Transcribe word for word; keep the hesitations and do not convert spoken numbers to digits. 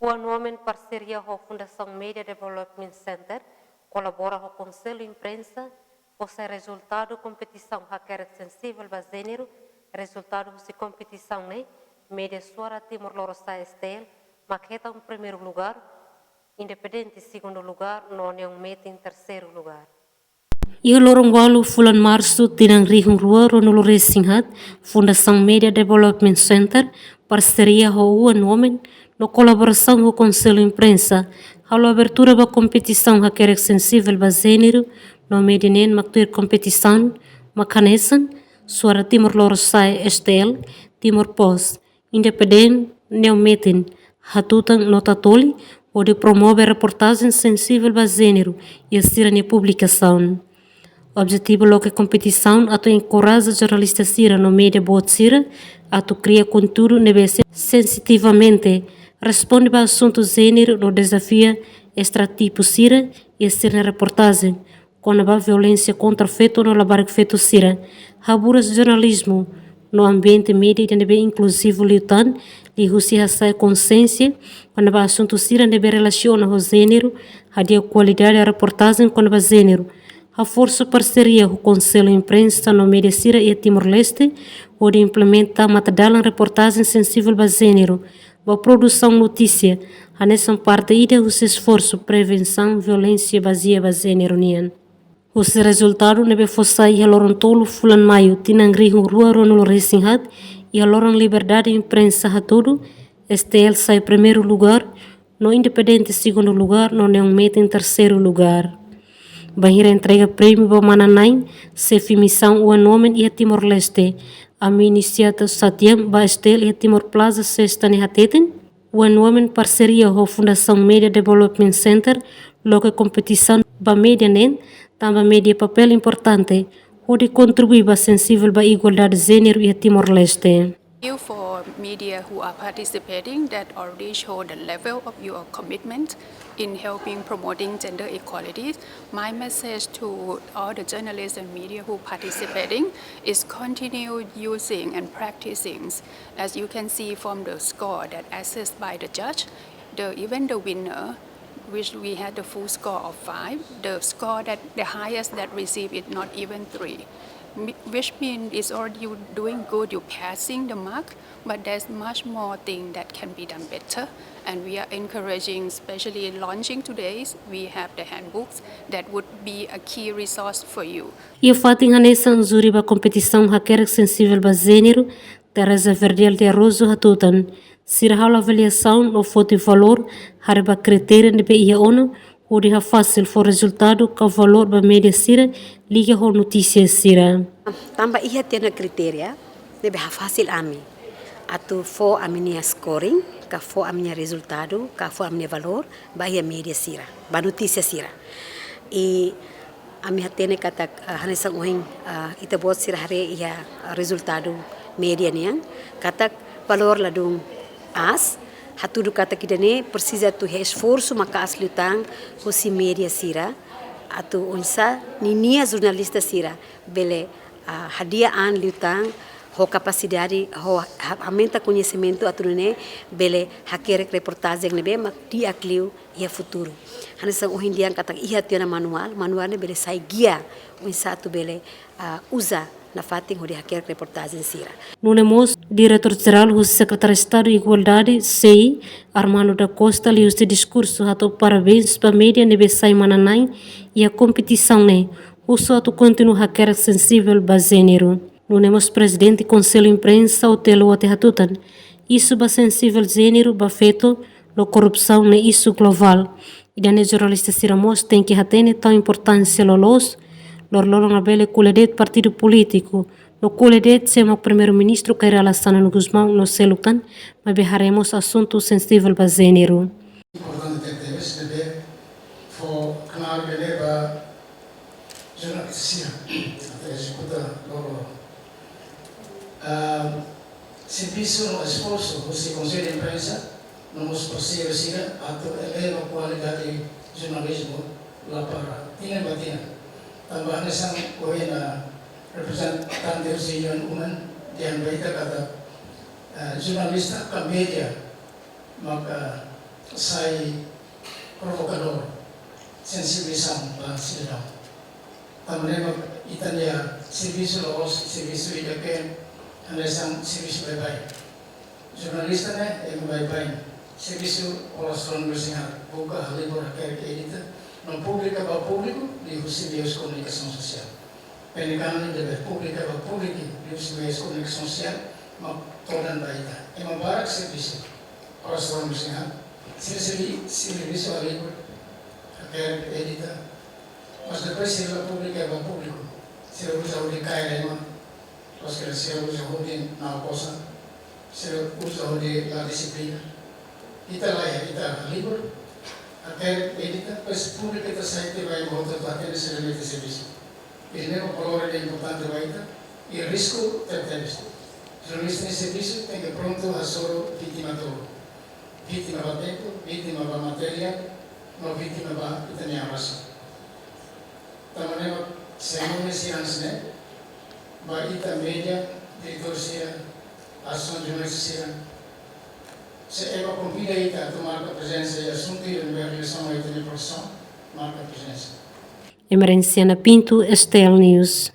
Oan Women parseria ho Fundasaun Media Development Center kolabora ho Konsellu Imprensa, fó sai rezultadu kompetisaun hakerek sensivel ba jéneru. Rezultadu husi kompetisaun ne'e, Media Suara Timor Lorosa'e S T L mak hetan primeiru lugar, Independente segundu lugar, no Neon Metin terseiru lugar. Iha loron ualu fulan Marsu tinan rihun rua ruanulu resin haat, Fundasaun Media Development Center parseria ho Oan Women no kolaborasaun ho Konsellu Imprensa halo abertura ba kompetisaun hakerek sensivel ba jéneru, no media neen mak tuir kompetisaun mak hanesan Suara Timor Lorosa'e S T L, Timor Post, Independente, Neon Metin, Hatutan no Tatoli, hodi promove reportajen sensivel ba jéneru iha sira-nia publikasaun. Objetivu loke kompetisaun atu enkoraja jornalista sira no media boot sira atu kria konteúdu ne'ebé sen-, sensitivamente responde ba asuntu jéneru no dezafia estereótipu sira iha sira-nia reportajen kona-ba violénsia kontra feto no labarik feto sira. Haburas jornalizmu no ambiente media ida ne'ebé inkluzivu liután, liuhusi hasa'e konsiénsia kona-ba asuntu sira ne'ebé relasiona ho jéneru, hadi'a kualidade reportajen kona-ba jéneru. Haforsa parseria ho Konsellu Imprensa no media sira iha Timor-Leste, hodi implementa matadalan reportajen sensivel ba jéneru ba produsaun notísia, hanesan parte ida husi esforsu prevensaun violénsia bazeia ba jéneru nian. Husi rezultadu ne'ebé fó sai iha loron tolu fulan Maiu tinan rihun rua ruanulu resin haat, iha loron liberdade imprensa hatudu, S T L sai primeiru lugar, no Independente segundu lugar, no Neon Metin terseiru lugar. Bainhira entrega prémiu ba manán-na'in, xefe misaun Oan Women iha Timor-Leste, Ami Inisiata Satiam ba S T L iha Timor Plaza, Sesta ne'e hateten, Oan Women parseria ho Fundasaun Media Development Center loke kompetisaun ba media neen, tanba media papél importante hodi kontribui ba sensivel ba igualdade jéneru iha Timor-Leste. Thank you for media who are participating, that already show the level of your commitment in helping promoting gender equality. My message to all the journalists and media who participating is continue using and practicing. As you can see from the score that assessed by the judge, the, even the winner, which we had the full score of five, the score that the highest that received is not even three, mi-, which means it's already doing good, you're passing the mark, but there's much more thing that can be done better. And we are encouraging, especially launching today, we have the handbooks that would be a key resource for you. Iha fatin hanesan, júri ba kompetisaun hakerek sensivel ba jéneru, Teresa Verdial de Araújo hatutan, sira halo avaliasaun no foti valór haree ba kritéria ne'ebé iha ona, hodi hafasil fó rezultadu ka valór ba media sira liga ho notísia sira. Tanba iha tiha ona kritéria ne'ebé hafasil ami atu fó ami-nia scoring, ka fó ami-nia rezultadu, ka fó ami-nia valór ba iha media sira, ba notísia sira. I ami hatene katak, ah, hanesan ohin, ah, ita-boot sira haree iha, ah, rezultadu media nian, katak valór ladún aas, hatudu katak ida-ne'e presiza atu iha esforsu maka'as liután husi media sira, atu oinsá ninia jornalista sira bele, ah, hadi'a an liután ho kapasidade, ho ha-, aumenta koñesimentu atu nune'e bele hakerek reportajen ne'ebé mak di'ak liu iha futuru. Hanesan ohin dehan katak iha tiha ona manuál, manuál ne'e bele sai gia oinsá atu bele, ah, uza nafatin hodi hakerek reportajen sira. Nune'e mós, Diretór Jerál husi Sekretáriu Estadu Igualdade, SEI, Armando da Costa, liuhusi diskursu hato'o parabéns ba media ne'ebé sai manán-na'in iha kompetisaun ne'e, husu atu kontinua hakerek sensivel ba jéneru. Nune'e mós Prezidente Konsellu Imprensa, Otelo Wate hatutan, isu ba sensivel jéneru ba feto no korrupsaun ne'e isu globál. Ida-ne'e jornalista sira mós tenke hatene tau importánsia loloos, loroloron labele ko'alia de'it partidu polítiku, no ko'alia de'it sé mak Primeiru-Ministru Kay Rala Xanana Gusmão no seluk tan, maibé haree mós asuntu sensivel ba jéneru. Importante tebes ne'ebé fó klaru bele ba jornalista sira atu ezekuta loroloron. Ah, servisu no esforsu husi Konsellu Imprensa no mós parseiru sira atu eleva kualidade jornalizmu la para tinan ba tinan. Tanba hanesan ohin reprezentante husi Union Women dehan ba ita katak, ah, jornalista ka media maka sai provokadór, sensibilizasaun ba sidadaun. Tanba ne'e mak ita-nia servisu la'ós servisu ida ke hanesan servisu baibain. Jornalista ne'e ema baibain. Servisu oras ruanulu-resin-haat, buka, halibur, hakerek, edita, no publika ba públiku liuhusi meius komunikasaun sosiál. Penekanan ne'e debe publika ba públiku liuhusi meius komunikasaun sosiál mak todan ba ita. Ema barak servisu oras ruanulu-resin-haat. Sira servisu, servisu halibur, hakerek, edita. Mas depois sira la publika ba públiku. Sira uza hodi kaer ema. Loos ka lae, sira uza hodi na'ok osan. Sira uza hodi la dixiplina. Ita la iha, ita halibur, hakerek, edita, depois publika ita sai tiha ba ema hotu atu hatene sira-nia servisu. Ida-ne'e mak valór ida importante ba ita, i risku tebetebes. Jornalista nia servisu tenke prontu hasoru vítima tolu. Vítima ba tempu, vítima ba materiál, no vítima ba ita-nia abrasu. Tanba ne'e mak semana sira hanesan ne'e, ba ita média, diretór sira, asosiasaun jornalista sira, se ema konvida ita atu marka prezensa iha asuntu ida ne'ebé relasaun ho ita-nia profisaun, marka prezensa. Emerenciana Pinto, S T L News.